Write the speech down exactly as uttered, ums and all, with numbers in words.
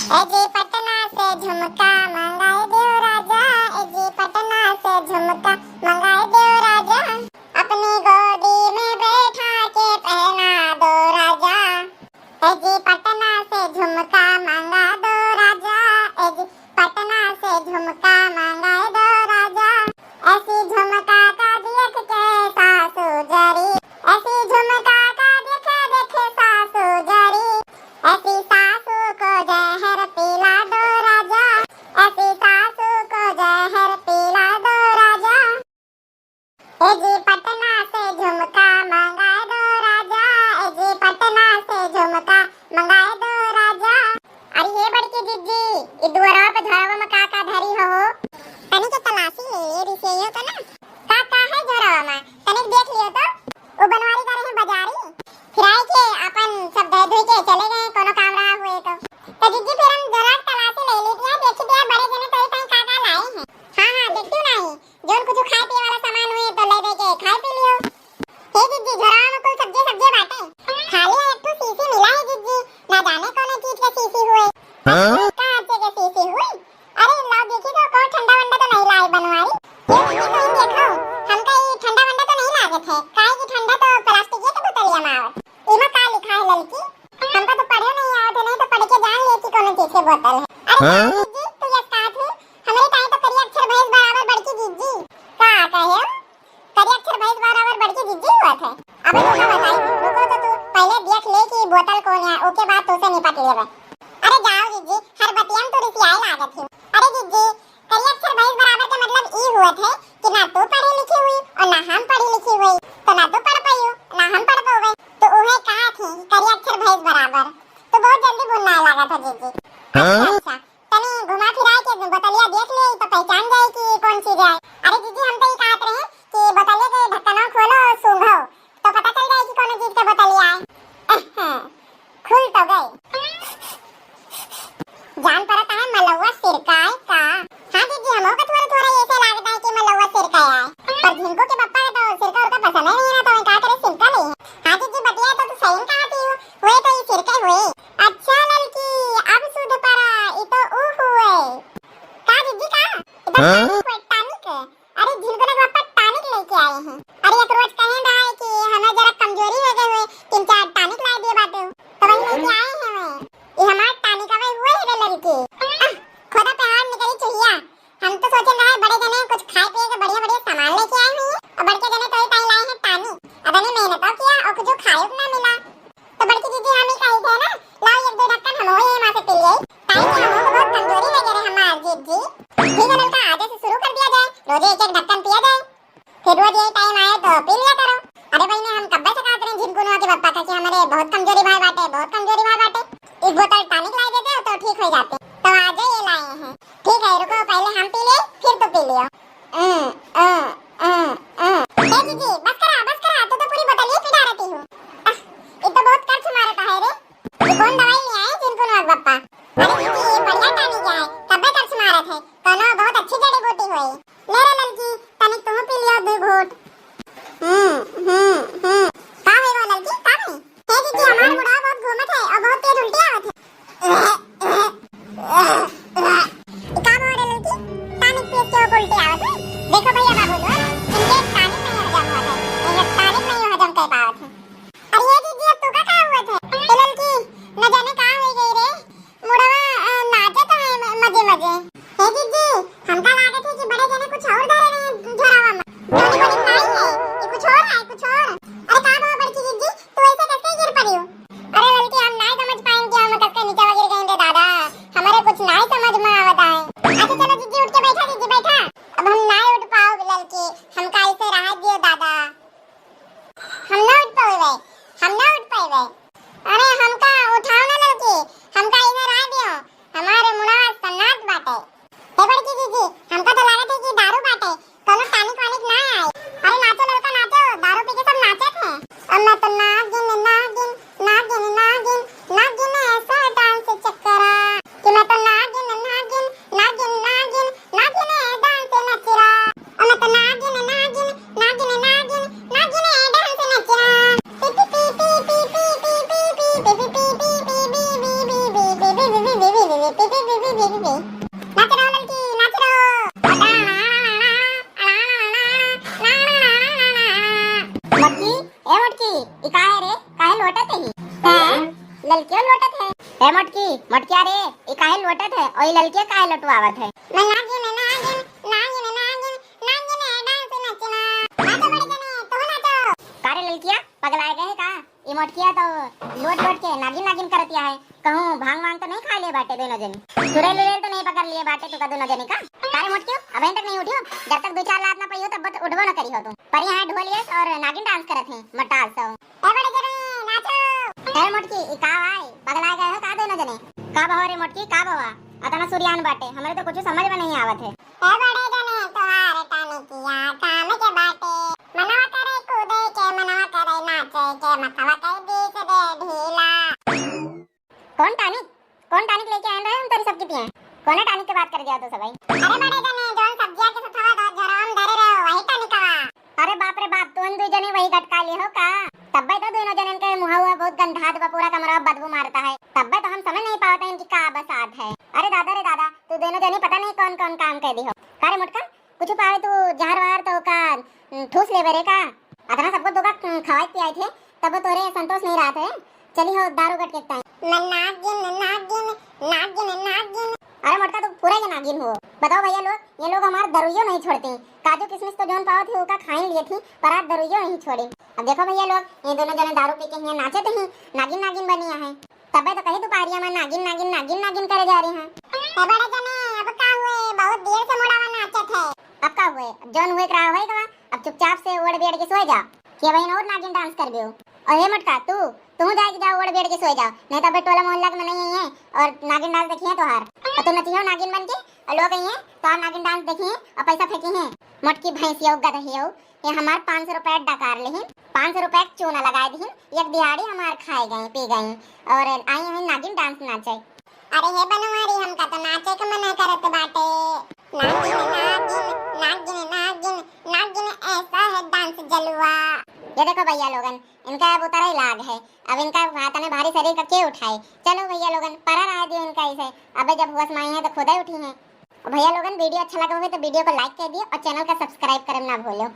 ए जी पटना से झुमका मंगाए देव राजा, ए जी पटना से झुमका मंगाए देव राजा, अपनी गोदी में बैठा के पहना दो राजा। ए जी पटना से झुमका मंगा दो राजा, ए जी पटना से झुमका मंगा दो राजा। ऐसी झुमका का देख के सासू जरी, ऐसी झुमका का देख देख सासू जरी, ऐसी सासू को जहर पिला दो राजा, ऐसी सासू को जहर पिला दो राजा। ए जी पटना से झुमका मंगा दो राजा, ए जी पटना से झुमका मंगा दो राजा। अरे हे बड़की जिज्जी, ई दुअरवा पे झोरवा में का का धरी हो? तनी के तलाशी ले ले, रिसियो तो ना। का का है झोरवा में? तनी देख लियो तो। उ बनवारी करे हैं बाजारी। फिर आए के अपन सब धोए धोए के चले गए, कोनो काम रहा हुए तो। तो जिज्जी फिर हम झोरवा के तलाशी ले ली थी, देखी दिया बड़े जने तो ही कहीं का का लाए हैं। हाँ हाँ, देखती हूँ ना ही। जौन कुछ खाए पिए वाला सामान हुए तो ले दे के खाए पी लियो। हे जिज्जी, झोरवा में कुल सब्जी सब्जी बाटे। खाली एक ठो शीशी मिला है जिज्जी, ना जाने कौन चीज के शीशी हुए। हाँ? का अच्छे के शीशी हुई? अरे लाओ देखी तो कौन ठंडा वंडा तो नहीं लाई बनवारी। ये जिज्जी तो इन देखो, हमका ये ठंडा वंडा तो नहीं लागत है, काहे कि ठंडा तो प्लास्टिक के बोतलिया में आवत। इमा का लिखा है ललकी? हमका तो पढ़े नहीं आवत है, नहीं तो पढ़ के जान लेती कौन चीज के बोतल है। अरे हाँ? जिज्जी, तू ये कहा थे, हमरे ताई तो करिया अक्षर भैंस बराबर बड़की जिज्जी। का कहे? करिया अक्षर भैंस बराबर बड़की जिज्जी हुआ थे। अबे रुका बताई, रुको तो तू पहले देख ले कि बोतल कौन है, ओके बाद तोसे निपट लेबे। अरे जाओ जिज्जी, हर बतिया में तो रिसियाए लागत ही। अरे जिज्जी, करिया अक्षर भैंस बराबर के मतलब ई हुआ थे कि ना तू पढ़ी लिखी हुई और ना हम पढ़ी लिखी हुई, तो ना तू पढ़ पाइयो, ना हम पढ़ पावे। तो उहे कहा थी करिया अक्षर भैंस बराबर, तो बहुत जल्दी भुलना लागत है जिज्जी। हाँ? अच्छा, अच्छा, तनी घुमा फिरा के बोतलिया देख ले तो पहचान जाए कि कौन चीज है। अरे जिज्जी, हम तो ये कहत रहे कि बोतलिया के ढक्कनवा खोलो और सूंघो, तो पता चल जाए कि कौन चीज के बोतलिया है। अहं, खुल तो गए। जान पड़ता है मलौआ सिरका है का? हाँ जिज्जी, हमहू का थोड़ा थोड़ा ऐसे लागता है कि मलौआ सिरका है, पर झिनकू के पप्पा का तो सिरका उरका पसंद ही नहीं है, तो मैं का करे सिरका नहीं है। हाँ जिज्जी, बतिया तो तू सही कहा थी, हुए तो ये सिरका हुए। अच्छा ललकी, अब सुध पड़ा, ई तो ऊ हुए। का जिज्जी का? ई तो हाँ? टॉनिक हुए, टॉनिक। अरे झिनकुना के पापा टॉनिक लेके आए हैं। अरे एक रोज कहे रहा है कि हमें जरा कमजोरी हो गई हुए, तीन चार टॉनिक ला दिए बाटे। तो वही लेके आए हैं वे। ये हमार टॉनिक अबे हुए है रे ललकी। आह, खोदा पे हाथ निकली चुहिया। हम तो सोचे रहे बड़े जने कुछ खाए पिए के बढ़िया बढ़िया सामान लेके आए हुए हैं और बड़के जने तो ही ताई लाए हैं टॉनिक। अब इन्हें मेहनत किया और कुछ खाए ना मिला। तो बड़की दीदी हम ही कही थे ना, लाओ एक दो ढक्कन हम वही माँ से पी लिए। ताई के हम बहुत कमजोरी लगे रहे हमार जीत जी। ठीक है ललका, आज से शुरू कर दिया जाए, रोजे एक एक ढक्कन पिया जाए, फिर रोज यही टाइम आए तो पी लिया करो। अरे बहिनी, हम कब्बे से कहत रहे झिनकुनुआ के पप्पा का कि हमारे बहुत कमजोरी भाई बाटे, बहुत कमजोरी भाई बाटे, एक बोतल टॉनिक ला देते हो तो ठीक हो जाते, तो आज ये लाए हैं। ठीक है, रुको, पहले हम पी ले, फिर तो पी लियो। अं, अं, अं, अं। ए जीजी, बस करा, बस करा, तू तो पूरी बोतल ही पिला रहती हूँ। आह, ये तो बहुत कर्च मारता है रे। ये कौन दवाई ले आए झिनकुनुआ के पप्पा? अरे जीजी, ये बढ़िया टॉनिक है, तब्बे कर्च मारत है, कोनो बहुत अच्छी जड़ी बूटी होई। ले रे ललकी, तनिक तू पी लियो दो घूंट। हम्म, हम्म, हम्म। का होई वो ललकी, का होई? हे जीजी, हमार बुढ़वा बहुत घूमत है और बहुत तेज उल्टी आवत है। ई का बोल रहे लड़की? टॉनिक पी के उल्टी आवत है। देखो भैया बाबू लोग, इनके टॉनिक नहीं हजम होत है, इनके टॉनिक नहीं हजम कर पावत है। अरे ये जीजी, अब तू का का हुआ थे? ए लड़की, न जाने का हो गई रे, मुड़वा पी, पी, पी। नाच रहो ललकी, नाच रहो। मोटकी, ए मोटकी, ई काहे रे? काहे लोटत ही? हैं? ललकियो लोटत है। ए मोटकी, मोटकिया रे, ई काहे लोटत है? और ई ललकिया काहे लोटवावत है? मैं नागिन, नागिन, नागिन, नागिन, नागिन है, डांस नचना। नाचो बड़े जने, तू नाचो। का रे ललकिया, पगलाए गए है का? ई मोटकिया तो लोट लोट के नागिन नागिन करतिया है। कहूँ भांग वांग तो नहीं खा लिए बाटे दोनों जनी? चुड़ैल उड़ैल तो नहीं पकड़ लिए बाटे तू का दोनों जनी का? का रे मोटकियो, अबहीं तक नहीं उठियो? जब तक दो चार लात ना पइहो तब तक उठबो ना करिहो तू। पर यहाँ ढोलियस और नागिन डांस करत हैं, मटास तो। ए बड़े जने, नाचो। ए मोटकी, ई का भाई, पगला गए हो का दोनों जने? का बहो रे मोटकी, का बहो? अतना सुरियान बाटे, हमरे तो कुछ समझ में नहीं आवत है। ए बड़े जने, तोहार टानिकिया काम के बाटे। मनवा करे कूदे के, मनवा करे नाचे के, मथवा कर दीस दे ढीला। कौन टानिक? कौन टानिक लेके आए रहे हम तोरी सबकी पिए? कौन टानिक के बात कर दिया तो सबाई? अरे बड़े जने, जौन सब्जिया के सथवा दो झरवा में धरे रहे, वही टानिकवा। अरे बाप रे बाप, तुम दू जने वही गटका लिए हो का? तब्बे तो दोनों जनन के मुँह हुआ बहुत गंधात बा, पूरा कमरा बदबू मारता है। तब्बे तो हम समझ नहीं पावत है इनकी का बसात है। अरे दादा रे दादा, तू दोनों जने पता नहीं कौन कौन काम कर दी हो। का रे मोटका, कुछ पावे तू जहर वहर तो का, उम, ठूस लेबे रे का? अतना सबको धोखा, उम, खवाई पियाई थे, तब तोरे संतोष नहीं रहत है। चली हो दारू गट के टाइम। मैं नागिन, नागिन, नागिन, नागिन। अरे मोटका, तू पूरा ये नागिन हो। बताओ भैया लोग, ये लोग हमार दरुइयो नहीं छोड़ते। काजू किशमिश तो जौन पावत ही ओका खाई लिए थी, पर आज दरुइयो नहीं छोड़े। अब देखो भैया लोग, ये दोनों जने दारू पी के हियाँ नाचत ही, नागिन नागिन बनिया है। तबे तो कही दोपहरिया में नागिन, नागिन, नागिन, नागिन करे जा रही हैं। ए बड़े जने, अब का हुए? बहुत देर से मुड़ावा नाचत है। अब का हुए? जौन हुए के रहा होए गवा। अब चुपचाप से ओढ़ बेड़ के सोए जा। के बहिन और नागिन डांस करबे हो। और हे मोटका, तू, तू जाए के जाओ, ओढ़ बेड़ के सोए जाओ, नहीं तो अबे टोला मोहल्ला के मनई है और नागिन डांस देखिए तोहार। और तू नचिहो नागिन बन के, और लोग आई हैं तो आप नागिन डांस देखिए और पैसा फेंकी हैं। मोटकी भैंसियो, गदहियो, ये हमार पाँच सौ रुपया डकार लेहिन, पाँच सौ रुपया के चूना लगाए दिहिन, एक दिहाड़ी हमार खाए गए, पी गए, और आई हैं नागिन डांस नाचे। अरे हे बनवारी, हमका तो नाचे के मन करत बाटे। नागिन, नागिन, नागिन, नागिन, नागिन, ऐसा है डांस जलवा। ये देखो भैया लोगन, इनका अब उतरा ही लाग है, अब इनका तने भारी शरीर का के उठाए। चलो भैया लोगन, परा रह दियो इनका ऐसे, अबे जब होश में आई हैं तो खुदे उठी हैं। और भैया लोगन, वीडियो अच्छा लगा होवे तो वीडियो को लाइक कर दियो और चैनल का सब्सक्राइब करे ना भूलो।